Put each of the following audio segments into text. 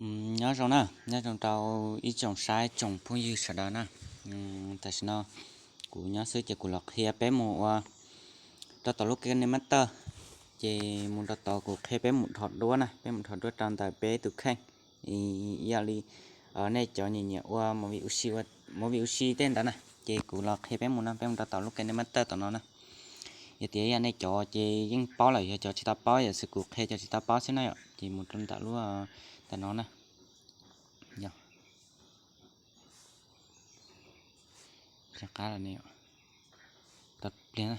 Nyob zoo na, nyob zoo rau ib tsoom saib tsoom phooj ywg sawv daws na. Tam sim no kuv nyob xwb ces kuv los qhia peb mus ua rau tom lub KineMaster. Ces mus rau tod kuv qhia peb mus dhos duab na, peb mus dhos duab rau ntawm peb tus kheej. Ib yam li nej cov nyiam nyiam ua movie ua si, ua movie ua si tej ntawd na, ces kuv los qhia peb mus no, peb mus rau tom lub KineMaster tom no na. Yog tias ib yam nej cov ces yeej paub lawm, yog cov tsis tau paub yom, xwb kuv qhia cov tsis tau paub xwb na yom, ces mus rau ntawm lub ntawm no na. Yog, rov qab los ne, pliag na.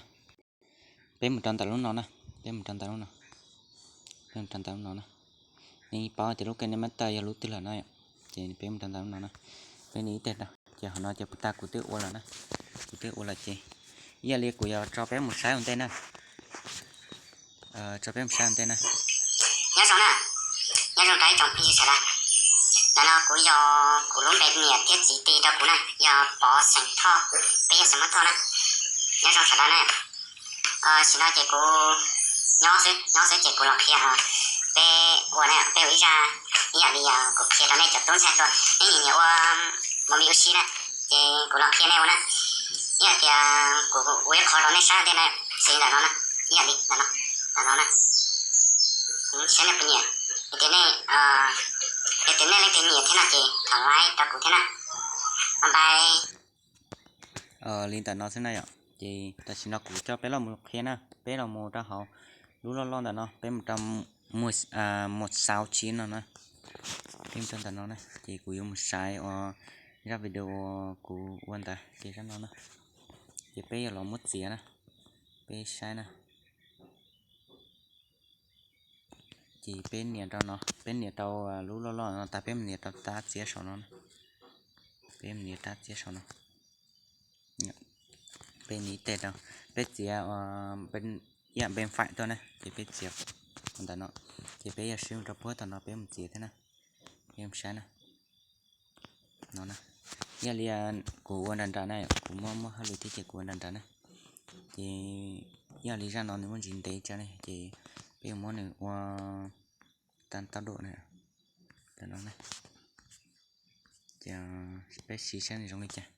Peb mus rau ntawm lub no na, peb mus rau ntawm lub no, peb mus rau ntawm lub no na. Nej paub tias lub KineMaster yog lub twg lawm na yom, ces peb mus rau ntawm lub no na. Peb nim ib teg rau, ces qhov no ces puas tas kuv twb ua lawm na, kuv twb ua lawm ces ib yam li kuv yuav tso peb mus saib ua ntej na. Tso peb mus saib ua ntej na. Nyob zoo na, nyob zoo rau ib tsoom phooj ywg sawv daws. Ntawm no kuv yog kuv lub npe niam thiab txiv tis rau kuv na, yog Pov Xeem Thoj, peb yog Xeem Mab Thoj na. Nyob zoo sawv daws na. Tam sim no ces kuv nyob xwb, nyob xwb ces kuv los qhia peb ua na, peb ua ib zaj ib yam li kuv qhia rau nej cov tub ntxhais hluas, nej nyiam nyiam ua movie ua si na, ces kuv los qhia nej ua na. Ib yam tias kuv ua ib qho rau nej saib ua ntej na, xws li ntawm no na, ib yam li ntawm no, ntawm no na. Saib nej puas nyiam, yog tias nej, yog tias nej leej twg nyiam thiab no ces thov like rau kuv thiab na. Bye bye. Li ntawm no xwb na yom. Ces tam sim no kuv coj peb los mus qhia na, peb los mus rau hauv lub loj loj ntawm no, peb mus rau mus xauv tsiv no na. Peb mus rau ntawm no na, ces kuv yuav mus saib ua zaj video kuv ua ntawd ces zaj no na. Ces peb yuav los muab txiav na, peb saib na. Ces peb nias rau no, peb nias rau lub loj loj no tas peb mus nias rau tab txiav saum no na. Peb mus nias tab txiav saum no. Peb nias ib teg rau, peb txiav ib yam npe faim tuaj na, ces peb txiav ntawm no, ces peb yuav swb mus rau puag tom no peb mus txiav thiab na. Peb mus saib na. No na, ib yam li kuv ua nram nram na, kuv muab muab hauj lwm thiab ces kuv ua nram nram na. Ces ib yam li zaj no nws muaj ntsis ntev tso ne, ces peb yuav muab nws ua tau tau dua na, tam no na. Ces peb siv saib nws zoo li cas.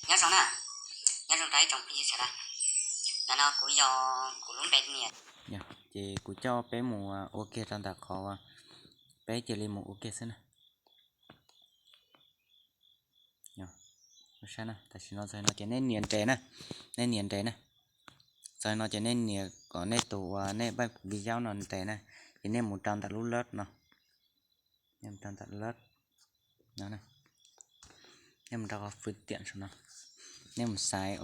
Nyob zoo na, nyob zoo rau ib tsoom phooj ywg sawv daws. Ntawm no kuv yog kuv lub npe niam. Ces kuv coj peb mus ua kiag rau ntawm qhov peb cia li mus ua kiag xwb na. Saib na, tam sim no txog no ces nej nias nres na, nej nias nres na. Txog no ces nej nias kom nej tus uas nej paj viv zaub no nres na, ces nej mus rau ntawm lub lab no, nej mus rau ntawm lab no, nej mus rau qhov fwv tiam saum no, nej mus xaiv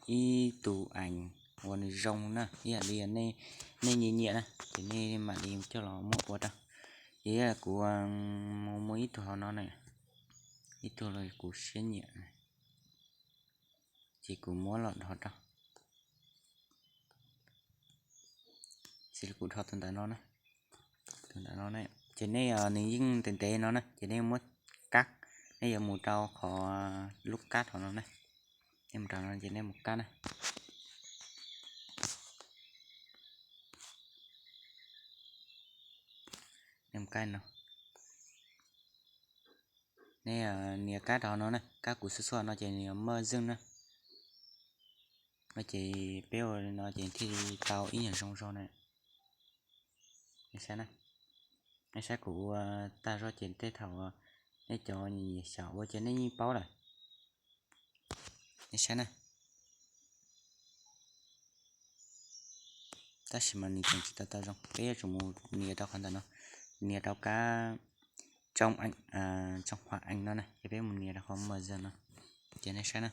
ib tug eev uas nws zoo na, ib yam li nej nyiam nyiam na, ces nej mam li coj los muab ua rau. Ces kuv mus muaj ib tug hauv no na, ib tug los kuv siab nyiam, ces kuv muab los dhos rau. Xws li kuv dhos tus ntawm no na, tus ntawm no na, ces nej nws yeej ntev ntev no na, ces nej muab kab, nej yuav mus rau qhov lub kab hauv no na, nej mus rau no ces nej mus kab na. Nej mus kab no, nej nias kab rau hauv no na, kab kuv xuas xuas no ces nws yuav maj zeej na. Ces peb ua li no ces thiaj li tau ib nyuag zoo zog na. Nej saib na, nej saib kuv ua tag zog ces tej thaum nej cov nyiam xyaum ua ces nej yeej paub lawm. Nej saib na. Tab sis mas nws tseem tsis tau tau zoo, peb yuav tsum mus nias rau qhov ntawm no, nias rau kab tsoo, tsoo hua ees no na, ces peb mus nias rau qhov maj zeej no, ces nej saib na.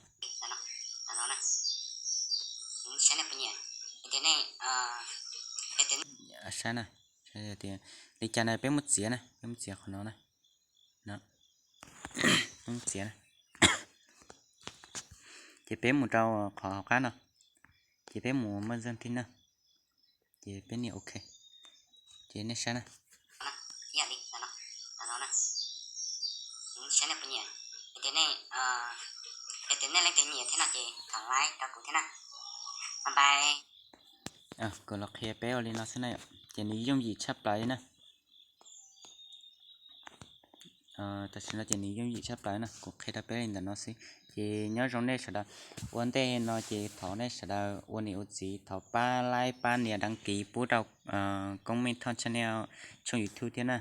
Saib na, li cas na, peb muab txiav na, peb muab txiav na, peb muab txiav na. Ces peb mus rau qhov hauv qab no, ces peb mus maj zeej tib na, ces peb nias ok, ces nej saib na. Kuv los qhia peb ua li no xwb na, ces nws yooj yim tshaj plaws li na. Tam sim no ces nws yooj yim tshaj plaws na, kuv qhia rau peb li ntawm no xwb. Ces nyob zoo nej sawv daws, ua ntej no ces thov nej sawv daws ua niam ua txiv thov pab like pab nias đăng ký pub rau Koob Meej Thoj channel, tshooj YouTube thiab na.